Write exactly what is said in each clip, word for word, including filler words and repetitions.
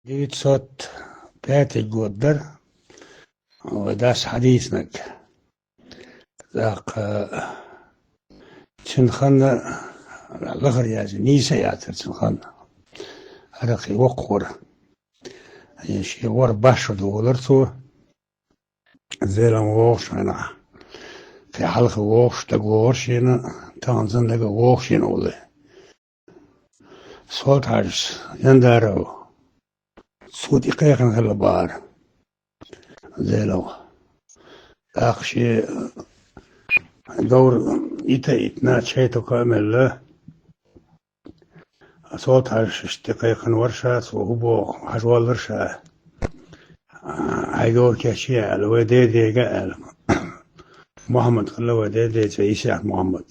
Девятьсот пятый год дара вай дас хьадийцинарг. ТӀаккха цуьнан ханна лахара яьза нийса яцара цуьнан ханна. ХӀара кхин воккха вара. Шен ворхӀ башхо долара цо. Зелам вогӀуш хенахь, кхин хьалха вогӀуш дагавогӀура шена, тахана санна дагавогӀу шена улле. Солтхьажас, Яндаров, цо тӀекхайкхина хилла бахара Зелам. ТӀаккха шен говр йита а йитина, чай тока а мелла. Солтхьажас тӀекхайкхина вара ша, цо хӀун боху, хьажа валлара ша. Хьайн говр кечъе аьлла, вай дедега аьлла. Мухьаммад хилла вай деден цӀе, Исахь Мухьаммад.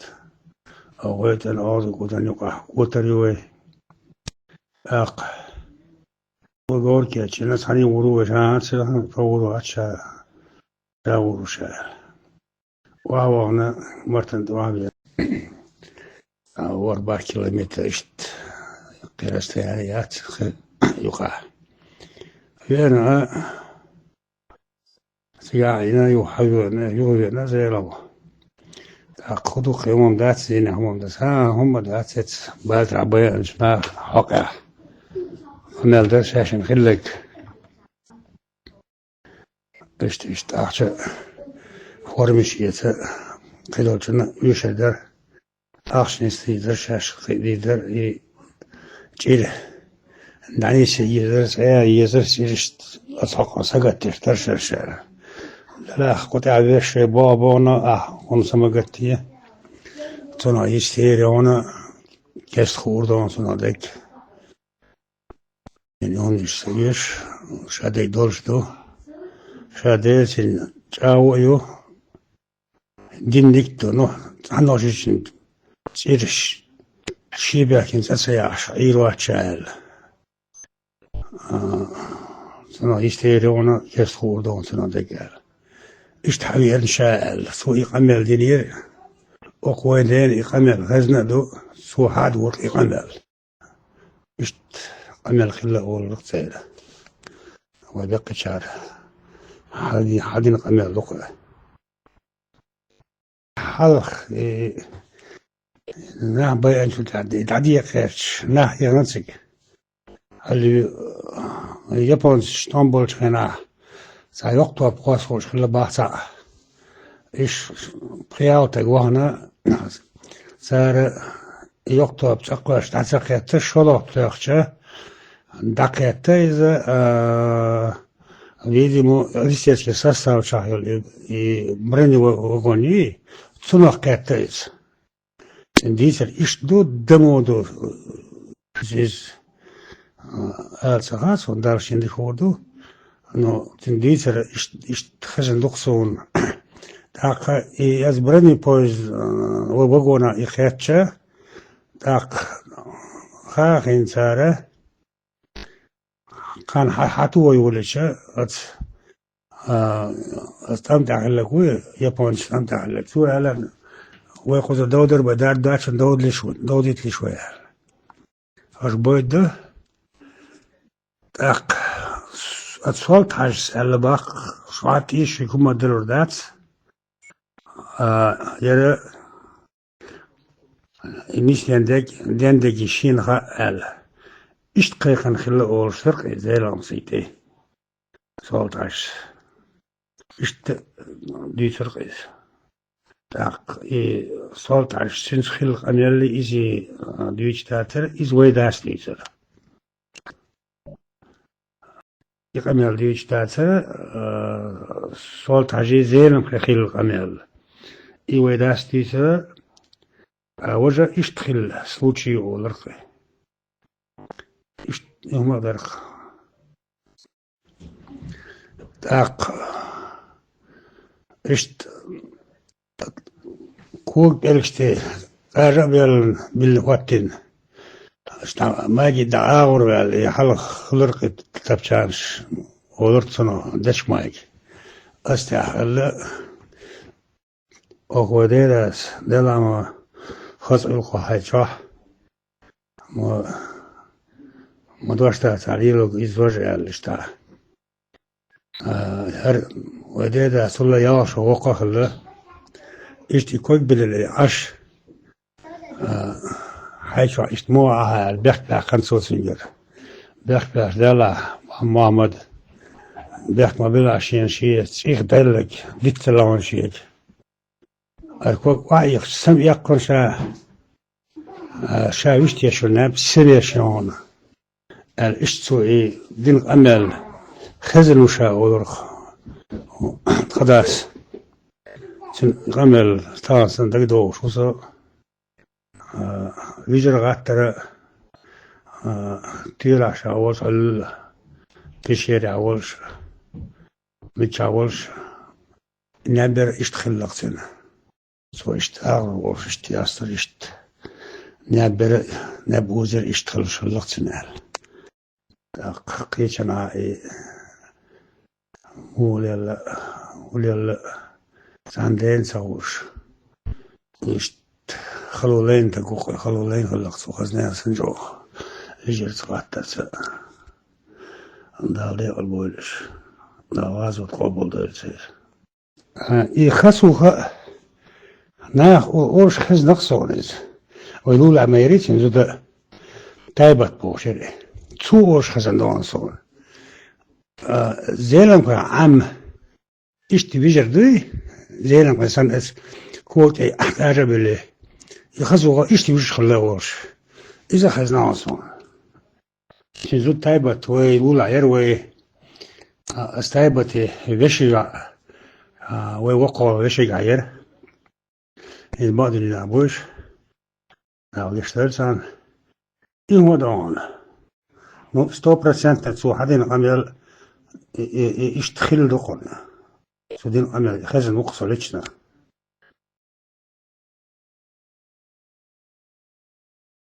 Оха вай цӀена оза гудан юкъахь котар ю вай. ТӀаккха вай говр кечйина, цхьаьна вур ву вай ша, ца вур вац ша, ша вур ву ша. Охьавахана Мартан тӀе охьавеана. А, ворхӀ-бархӀ километр иштта кхин расстояние яц кхин юкъахь. Веана, а, цигахь Ӏийна, юха хьавеана, юха веана Зелам. ТӀаккха хӀун ду, кхин хӀума дац, зенехь хӀума дац? ХӀан, хӀума дац, эца базарахь байинчу наха хьокъехь. Къамел дара шаьшшинна хилларг. Иштта, иштта ахча, формаш эца, кхидолчунна оьшур дара. Ахча нисдийр дара, шаьш кхиадийр дара, и чӀир дӀанисъян езара, цӀа ян езара, цӀирашца оцу хьокъехь сагатдеш дара шаьш. Делахь кху тӀехь вешан боху-бохуна, ахь хӀунда ца магатде? Цунах йистера йогӀуна, кеста хуур ду хьуна цунах дерг. Хьуна иштта ца оьшу, ша дерг долуш ду. Ша дерриг а чӀагӀо а ю, дин дика а ду, ну, цхьанна а шиччина цӀираш шен бехкина цӀа ца яхьаш, Ӏийр вац ша аьлла. А, цунах йистера йогӀуна, кеста хуур ду хьуна цунах дерг аьлла. Иштта хьавеана ша аьлла. Цо и къамел динера, оха вайн дена и къамел хезна а ду, цо хьадора и къамел. Иштта къамел хилла олура-кх церан. Вай беккхачара хьади-, хьадина къамел ду-кх. Хьалха, э, нах байинчул тӀаьхьа дӀадекхаьчча, нах яхна цига. Хьалха, э, японцаш тӀом болчу хенахь, цхьа йоккха топ кхоссалуш хилла бах цхьаъ. Иш пхи-ялх стаг вахана, цара йоккха топ цӀа кхоьссича дӀа ца кхетта, шолгӀа тоьхча, дӀакхетта иза, а, видимо, листецкий составчохь йолу и, и броневой вагон йий, цунах кхетта иза. Цуьнан дийцар иштта ду, дан ду иза, иза, а, ала ца хаьа суна, Далла шен дика хуур ду. Но цуьнан дийцар иштта, иштта хезна ду-кх суна. ТӀаккха и, аса бронепоезд, а, ва-, вагонах и кхетча, тӀаккха хаьа хиъна цара, кхана хьан, хьан тухур ю валича, оцу, а, оцу тӀам тӀехь хилларг вуй, японцаш тӀам тӀехь хилларг. Цо аьлла: «Вай кхуза довдар бан дарба дац, довдалаш вай, довдийталаш вай», аьлла. Аша бойда. ТӀаккха оцу Солтхьажас аьлла бах, шуьга тӀе шуьга хӀума далур дац. А, яра нисден дерг, ден дерг шена хаьа аьлла. Иштта кхайкхина хилла олуш дара-кх и Зеламца и тӀе, Солтхьажас. Иштта дуьйцура-кх иза. ТӀаккха и Солтхьажас цуьнца хилла къамел иза, а, дуьйцуш дацара, иза вай дас дуьйцура. И къамел дуьйцуш дацара, а, Солтхьажий Зеламхе хилла къамел. И вай дас дуьйцура, а, важа иштта хилла случай олура-кх. Иштта и хӀума дара-кх. ТӀаккха иштта кога пӀелгаш тӀе кӀажа а биллина, биллина хӀоттийна. Иштта маьги дӀа агӀор ваьлла, и хьалха хилира-кх и тапчанаш, олура цунах дечка маьги. Ас тӀехь аьлла, оха вай дедас, Делама, хаза Ӏуьллу-кх хьайн чохь. Ма, ма дош дац, цхьа лело иза вожа аьлла иштта. А, хӀара вай деда цул а ялх шо воккха а хилла. Иштта и ког билла Ӏаш, а, хьай чохь иштта муха Ӏа аьлла, бехк баьккхина цо цуьнгара. Бехк баьхча, Дала, Мохьмад, бехк ма билла шена шен цӀих даьлларг, диц ца лахана шега. Ара ког охьаийхча, сам эккхана ша, а, ша вуьшта еш ву наб, сам еш йогӀана, аьлла, иштта цо и дина къамел хезна ву ша олурх тхан дас. Цуьнан къамел тахана санна дагадогӀуш ву со. А, вижар гӀаттара, а, туьйрахь ша волуш хьуьлла, пещерехь волуш, миччахь волуш, наб яра иштта хилла-кх цуьнан. Цо иштта агӀор волуш, иштта ястара, иштта наб яра, наб озийра, иштта хилла хилла-кх цуьнан аьлла. ТӀаккха кхечанхьа и муха лелла, хӀун лелла, цхьанна дена ца хууш, иштта хало лайна таг ву-кх, хало лайна хилла-кх цо, хазна санна чӀогӀа, вижарца, гӀаттарца. Дала декъала бойла уьш. Дала гӀазот къобалдойла церан. А, и хаза хӀума наха о-, олуш хезна-кх суна иза. Вай лулахь ма яра цуьнан зуда, Тайбат бохуш яра. Цо олуш хезна догӀу суна. А, Зеламхойн Ӏам иштта вижар дуй, Зеламхойн санна аса кога тӀе кхажа а буьллий, и хаза хӀума иштта вижаш хилла олуш. Иза хезна догӀу суна. Шен зуда Тайбат вай лулахь яра вай. А, аса Тайбате вешин йоӀ, а, вай воккхагӀа вешин йоӀ яра. Иза бакъдоллехь бу уьш. Дала гечдойла царна. И хӀун ду хьуна? Ну, сто процентов цо хьан дина къамел и, и, и иштта хилла ду-кх хьуна. Цо дина къамел хезна ву-кх со лично.